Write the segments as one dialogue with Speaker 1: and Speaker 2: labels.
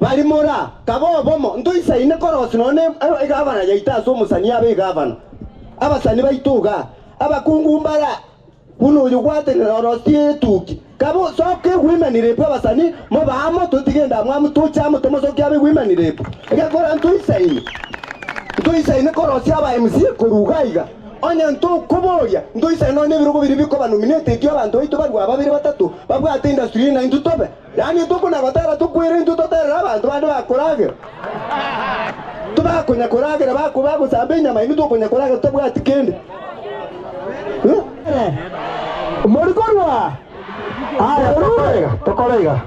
Speaker 1: Bari mora, kabe obomo, ntoisaine korosia nonya ne egavana yaito ase omosani abe egavana. Abasani baito igaa, abakungu mbara buna oyo gwatenena orosie etuki. Kabe soka ewomen rep abasani mobe amo totige endamwamu toche amo tomosokie abe women rep. Egekora ntoisaine. Ntoisaine korosia aba MCA korwa iga iga. Onye ntokoboria, ntoisaine nonya nebirogo biria bikoba nominated abanto baito barue ababere batato babwate industry naintwe tobe. Yaani tokona gotera tokwere intwe toterere abanto bande bakoragera. Tibakonya koragera bako bagosamba enyama inwe tokonya koragera totabwati kende. Eh?
Speaker 2: Mori korwa
Speaker 3: Aya,
Speaker 2: Korure.
Speaker 3: tokore iga, tokore iga.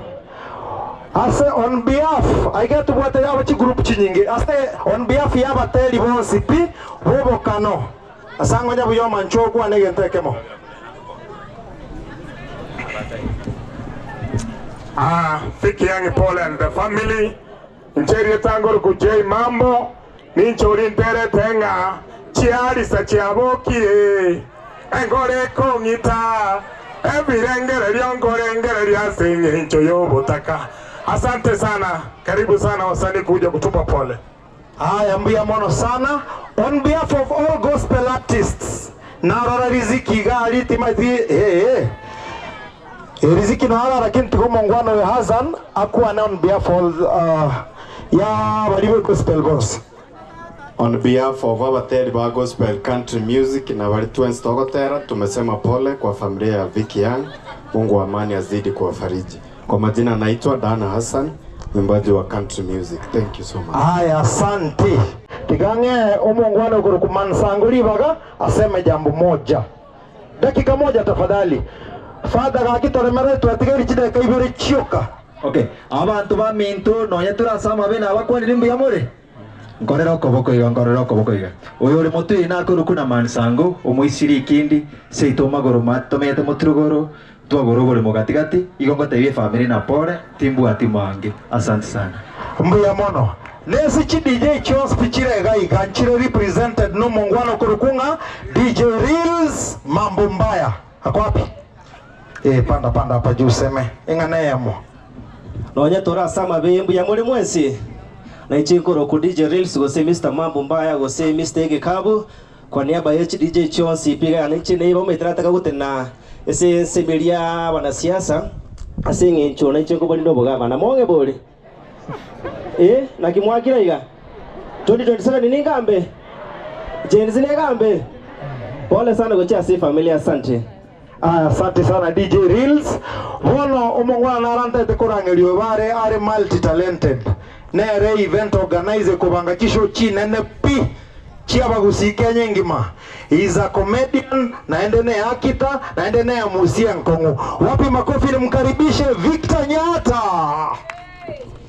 Speaker 3: Ase on behalf, aiga tobwate aba chigroup chinyinge, ase on behalf ya abateri bonsi pi b'obokano, ase angonya buya omanche okwane egento ekemo.
Speaker 4: Ah, Vicky Young Paul and the family, inche erieta ngoruku J Mambo, ninche oria nterete ng'a chiarisa chiabokire, enkoro ekong'ita, ebirengererio nkorengereria ase eng'encho y'obotaka. Asante sana, karibu sana wasanii kuja kutupa pole.
Speaker 3: Aya mbuya mono sana on behalf of all gospel artists narora riziki iga aria timaeti eeh riziki narora lakini tiga omongwana oyo Hassan akwane on behalf all uh, ya baria be gospel bonsi.
Speaker 5: On behalf of abateri ba gospel country music na baria twensi togotera tumesema pole kwa familia ya Vicky Young, Mungu wa amani azidi kuwafariji. Kwa majina naitwa Dana Hassan, mwimbaji wa country music. Thank you so much.
Speaker 3: Aya asante. Tiga ng'ee omongwana okorokwa Mansango ribaga aseme jambo moja. Dakika moja tafadhali. Father gaki toremerere twatigaire chidakika ibere chioka.
Speaker 6: Okay, abanto baminto, nonya tore ase amabe nabakwanire mbuya more? Nkorere okoboko iga, nkorere okoboko iga. Oyo ore motwe nakorokwa na Mansango, omoisiri ikindi, seito magoro tomenyete moturugoro, twagora oboremo gati gati, igo ngotebia efamiri na pole, timbwati mange. Asante sana.
Speaker 3: Mbuya mono. Nese chi DJ chionsi pi chire iga iga nchire represented nomongwana okorokwa ng'a DJ Reels Mambo Mbaya. Ako wapi? Eh, panda panda hapa juu useme eng'ana eyemo.
Speaker 7: Nonya tore ase amabe mbuya more mwensi? Nainche nkorokwa DJ Reels gose Mister Mambo Mbaya gose Mister Egekabu kwa niaba ye chi DJ chionsi pi iga nainche neiba omanyete nataka gotenena ase ensemo eria ya abanasiasa ase eng'encho nainche nkobarinda obogavana. Mong'e bori? Eh, naki mwakire iga? 2027 ningambe? Gen Z negambe? Pole sana gochia ase efamily asante.
Speaker 3: Aya asante sana DJ Reels. Bono omongwana narantaete korangeria oyo bare are multi talented. Nere event organizer kobanga chishow chinene pi chiabagusii Kenya engima. He is a comedian naende ne actor naende ne emusi enkong'u. Wapi makofi nimkaribishe Victor Nyata.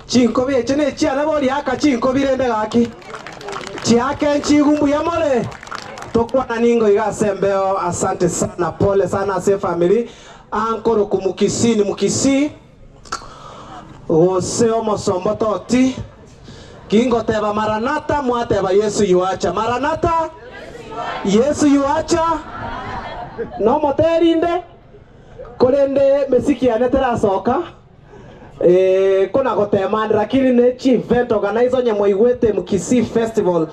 Speaker 2: Chinkobi echi nechiane boria aka chinkobi rende gaki chiake nchigu mbuya more tokwana ningo iga ase embeo asante sana pole sana ase efamily ankoroku mukisii ni mukisii gose omosomba toti kingoteba maranatha mwateba yesu yuacha maranatha yesu yuacha nomoterinde korende mesiki yane terasoka Eeh kona gotema ande lakini ne chi event organizer onye mwaigwete Mkisii Festival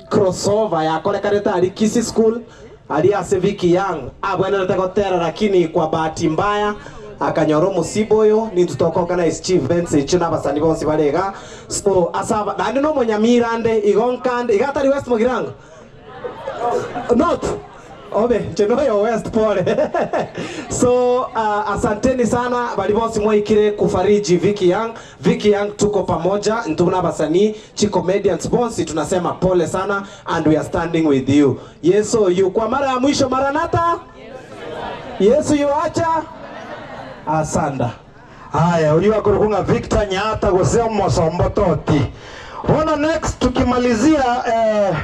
Speaker 2: crossover yakorekanete aria Kisii School aria ase Vicky Young abwenerete gotera lakini kwa bahati mbaya akanyora omosiba oyo nintwe toko organize chi events echio na abasani bonsi bare igaa so ase aba naende na omonyamira ande igo nkande iga atari West Mogirango North obe inche noyo West pole so uh, asanteni sana bari bonsi mwaikire kufariji Vicky Young Vicky Young tuko pamoja intwe buna abasanii chi comedians bonsi tunasema pole sana and we are standing with you Yesu yu kwa mara ya mwisho maranatha Yesu yuacha asanda
Speaker 3: Aya, oyio akorokwa ng'a Victor Nyaata gose omosomba toti. Bono next tukimalizia eh,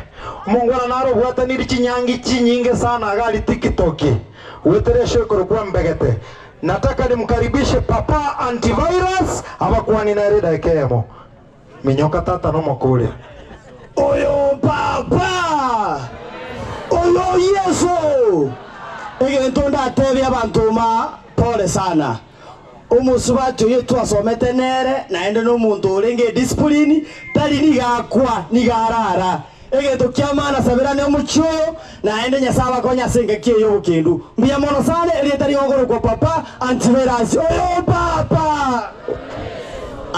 Speaker 3: omongwana naro obwataniri chinyangi chinyinge sana iga aria tikitoki goetera eshow ekorokwa Mbegete. Nataka nimkaribishe Papa Antivirus abakwani nere edakika eyemo. Minyoka tata nomokoria.
Speaker 2: Oyo Papa! Oyo Yeso! Egento ndatebie abanto ma pole sana.
Speaker 1: Omosubachi oyo twasomete nere, naende nomonto orenge ediscipline, tari nigo akwa, nigo arara. Egento kia maana saberane omochie oyo, naende Nyasae abakonye ase engaki eye y'obokendu. Mbuya mono sana, erieta rigogorokwa Papa Antivirus. Oyo Papa!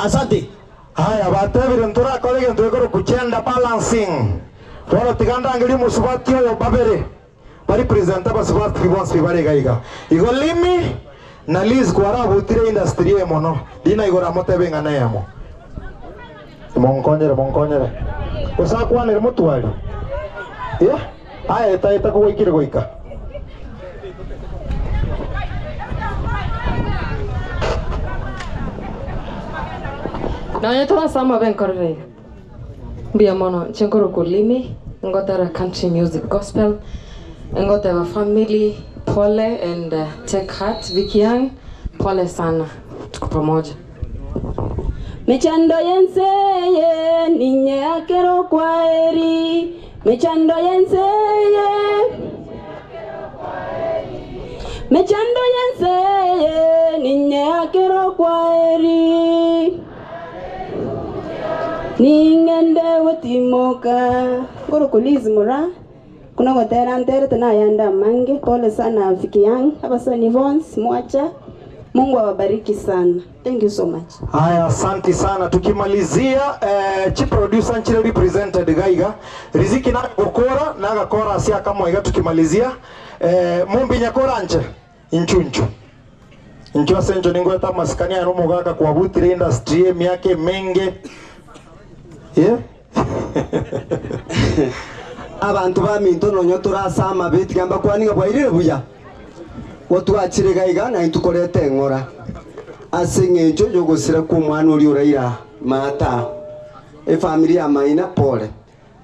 Speaker 1: Asante.
Speaker 3: Aya, batebire ntorakore egento gekorokwa gender balancing. Bono tiga ndangerie omosubati oyo babere barepresente abasubati bonsi bare iga iga. Igo Limi na Liz kwarabutire industry eye mono, rina igoro amotebe ing'ana eyemo. Monkonyere, monkonyere. Gose akwanere motwari. Yeah? Aya eta eta kogwaikire goika.
Speaker 8: Nonya torasama benkorere iga. Mbuya mono inche nkorokwa Limi, ngotera country music gospel, ngoteba family pole and take heart Vicky Young, pole sana tuko pamoja.
Speaker 9: Mechando y'ense eye ninyeakere okwaeri, Mechando y'ense eye, Mechando y'ense eye ninyeakere okwaeri. Ning'ende gotimoka ngorokwa Liz Mura kuna gotera nterete nayande amange pole sana Vicky Young abasani bonsi mwacha Mungu awabariki sana thank you so much.
Speaker 3: Haya, asanti sana. Tukimalizia eh, chi producer nchire represented gaiga riziki nagokora nagakora asia kamoiga tukimalizia eh, mumbi nyakora nche inchunchu inchu ase encho ningweta amasikani aya nomogaka kwabutire industry emiaka emenge yeah?
Speaker 1: Abanto baminto nonya torase amabe tiga mbakwanie ng'a bwairire buya, gotwachire iga iga na intwe koreta eng'ora ase eng'encho y'ogosira kw'omwana oria oraira maata efamiri ya Maina pole.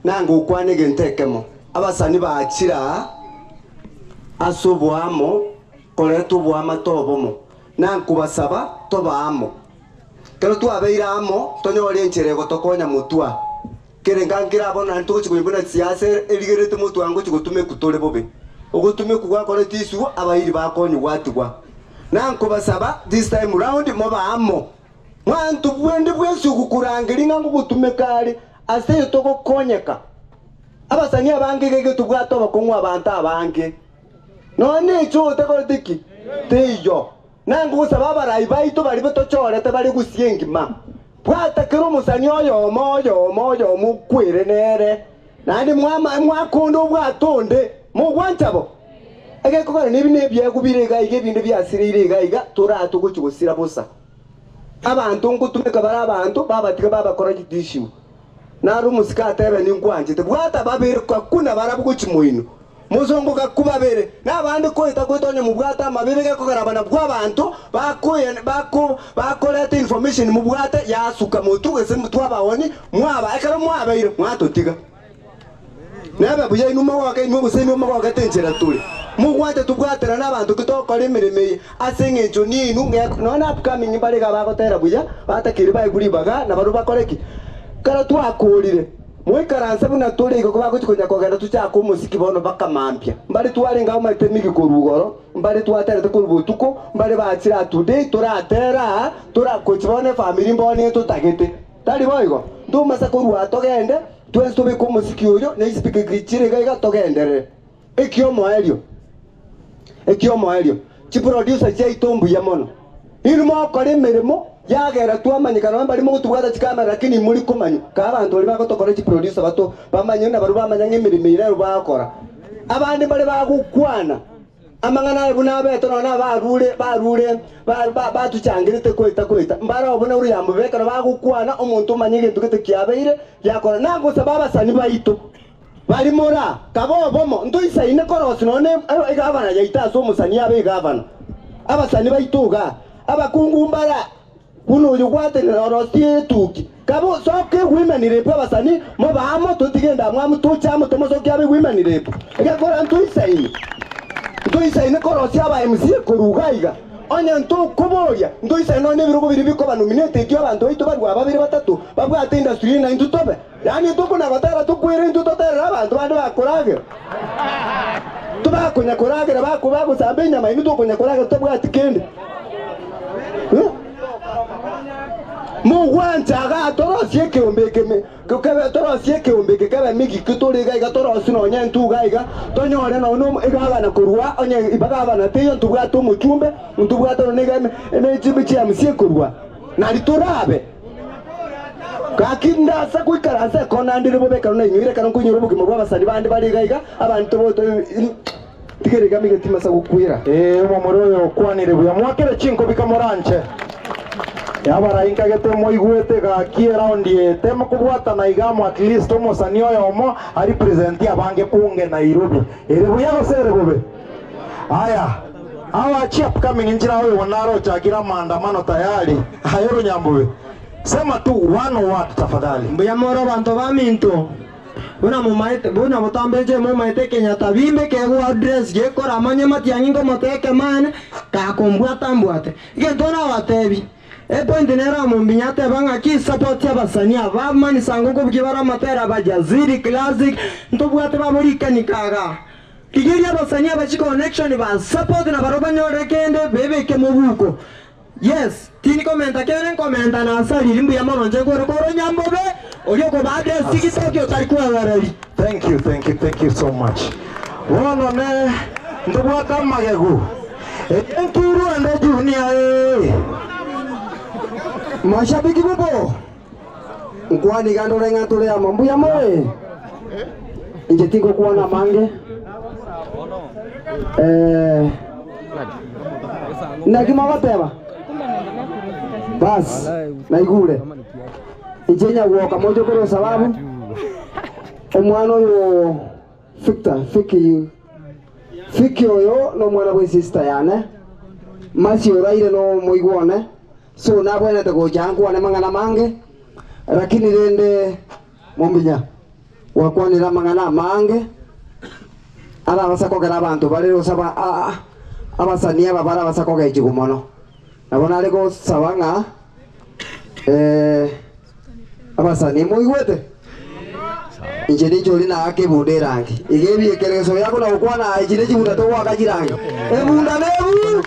Speaker 1: Nangokwana egento ekemo, abasani bachire aa ase oboamo koreta oboamate obomo, nankobasaba tobe amo. Ekero twabeire amo, tonyore enchera egotokonya motwa. Kere nkankera abwo naende togochia koyia buna siasa erigerete motwe ngochia gotumekwa tore bobe. Ogotumekwa gwakorete isuo abairi bakonywa gwatigwa. Nankobasaba this time round mobe amo. Mwanto bwende bwensi ogokorangeria ng'a ngogotumeka are ase eyo togokonyeka. Abasani abange iga iga tobwate obokong'u abanto abange. Nonya necho otakoreti ki? Teiyo. Nangosaba abarai baito baria tochorete bare gusii engima, bwata kera omosani oyomo oyomo oyomo okwere nere, naende mwakonde obwate onde, mogwancha bo. Egekogera nebi nebiegwa bire iga iga ebinde biasireire iga iga, toratwe gochia gosira bosa. Abanto ngotumeka bare abanto, babatiga babakora judicial. Naro omosike atebe ninkwanchete, bwata babere kakuna barabwo gochia moino. Mosongo gakwa babere, na abande koeta goeta onye mobwate amabe gekogera aba nabwo abanto bakoreta information mobwate yasuka motwe gose twabaoni mwaba ekero mwabeire mwatotiga. Nebe buya inwe mogoke inwe gose inwe mogogete enchera tore. Mogwate tobwaterane abanto ki tokora emeremo eye ase eng'encho ninwe nonya na upcoming mbare iga bagotera buya batakeire baegwe ribaga nabarobwo bakore ki? Ekero twakorire. Moikaranse buna tore igo bagochia konya kogenda tochake omosiki bono bakamambia. Mbare twarenge abamarete emigi korwa igoro, mbare twaterete korwa botuko, mbare bachire aa today toratere aa, tora gochia bono efamiri mbono nigo totagete. Tari boigo? Ntomasa korwa aa togende, twensi tobeke omosiki oyo, na esipikiki chire iga iga togenderere. Ekiomoerio, ekiomoerio, chiproducer chiaito mbuya mono. Inwe mogokora emeremo yagera twamanyekana nonya mbari mogotobwata chikamera lakini imori komanywa. Kaa abanto baria bagotokora chiproducer bato bamanye nabarobwo bamanya ng'a emeremo eye nero bagokora. Abande mbare bagokwana amang'ana aye buna abete nonya abarure barure batuchangerete koeta koeta mbaroo buna William Beka ekero bagokwana omonto omanye egento gete kiabeire giakora. Nagosaba abasani baito. Bari mora, kaba obomo, ntoisaine korosia nonya egavana yaito ase omosani abe egavana. Abasani baito igaa, abakungu mbare buna oyo gwatenena orosie etuki. Kaba soka ewomen rep abasani mobe amo totige endamwamu toche amo tomosokie abe women rep. Egekora ntoisaine. Ntoisaine korosia aba MCA korwa iga iga. Onye ntokoboria, ntoisaine nonya ebirogo biria bikoba nominated abanto baito barue babere batato babwate industry eye naintwe tobe. Yaani tokona gotera tokwere intwe toterere abanto bande bakoragera. Tobakonya koragera bako bagosamba enyama inwe tokonya koragera totabwati kende. Eh? Mugwancha iga torosie ekeombe eke kebe torosie ekeombe eke kebe emegiki tore iga iga torosie nonya intwe iga iga tonyore nonya na egavana korwa onye gavana teiyo ntobwate omochumbe ntobwate nonya iga eme chi MC ekorwa nari torabe. Gaki ndase goikaransa ekona ndire bobe ekero nainyoire ekero nkoinyora obogima bw'abasani bande bare iga iga abanto boto tigere iga mige timasa gokwera.
Speaker 3: Ee, omomura oyo okwanire buya. Mwakere chinkobi kamoranche. Yabarai nkagete moigwete gaki eraundi eye tema kobwatana iga amo at least omosani oyomo arepresenti abange bunge Nairobi. Ere buya gose ere bobe? Aya, abachi upcoming nchira oyo naro ochakire amaandamano tayari. Aye Runyambubi. Sema tu one word tafadhali.
Speaker 10: Mbuya more abanto baminto buna momaete buna botambeche momaete Kenyatta bimbe kegwa address gekora amanye matiang'i ngomoteke mane kakombwata mbwate. Egento nabatebi epoint nere omombinya ateba ng'aki support abasani aba manisango nkobugia bare amatera ba Jaziri Classic ntobwate baborikanika igaa. Rigeria abasani aba chiconnection ba support na barobwo banyore kende bebeke mobuko. Yes, tindi komenta kende nkomenta nasariri mbuya mono inche nkore korwa nyambobe oria okoba address gitoki otari kwebereri.
Speaker 3: Thank you, thank you, thank you so much. Bono ne ntobwate amagegu. Enkuru ende junior eh.
Speaker 1: Mashabiki mupo nkwani iga ndore ng'a tore amo mbuya more inche tingokwana amange eh, naki mogoteba bas naigure inche nyagwoka moche korwa sababu omwana oyo Victor Fiki Fiki oyo no omwana bwa esister yane masi oraire no omoigwa one so nabwenerete gocha nkwane mang'ana mange lakini rende mombinya gwakwanire amang'ana amange arabasa kogera abanto bare osaba abasani aba barabasa kogechigwa mono nabo nare gosaba ng'a abasani moigwete inche ninche ori naaka ebunda erangi iga ebiekereso biako na gokwana echi ne chibunda togwaka chirangi ebunda nebu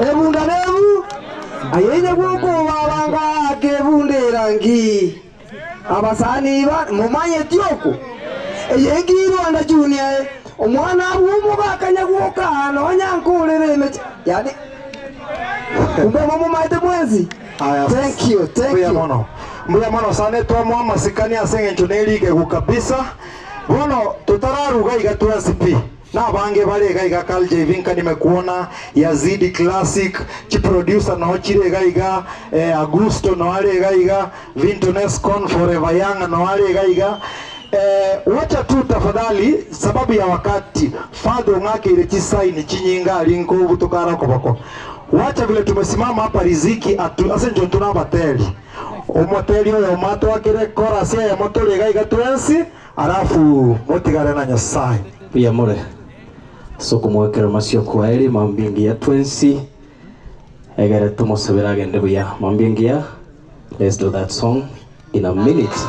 Speaker 1: ebunda nebu aye gwokobabanga aka ebunda erangi abasani ba mumanyeti oku eye ngirwanda junior omwana abwo omogakanya gwoka nonya nkorere emechi yani kumbe mumumaete mwensi.
Speaker 3: Aya,
Speaker 1: Thank you, thank
Speaker 3: mbuya
Speaker 1: you.
Speaker 3: mono. Mbuya mono sana twamwa amasikani ase eng'encho nerigegu kabisa. Bono tutararuga iga twensi pi. Na abange bare iga iga Carl J Vinka nimekuona Yazidi Classic chiproducer no chire iga iga Augusto no are iga iga Vinton Escon Forever Young no are iga iga wacha tu tafadhali sababu ya wakati fadho ng'akeire chisaini chinyinga alinko obutukara koboko wacha vile tumesimama hapa riziki atu ase njo tunabateli omoteli oyo matwakire chorus ya motore iga iga twensi alafu motigare na Nyasaye.
Speaker 7: Mbuya more so kumwekera masio kwaeri mambingi ya twensi egere tumosubira agende buya mambingi ya let's do that song in a minute.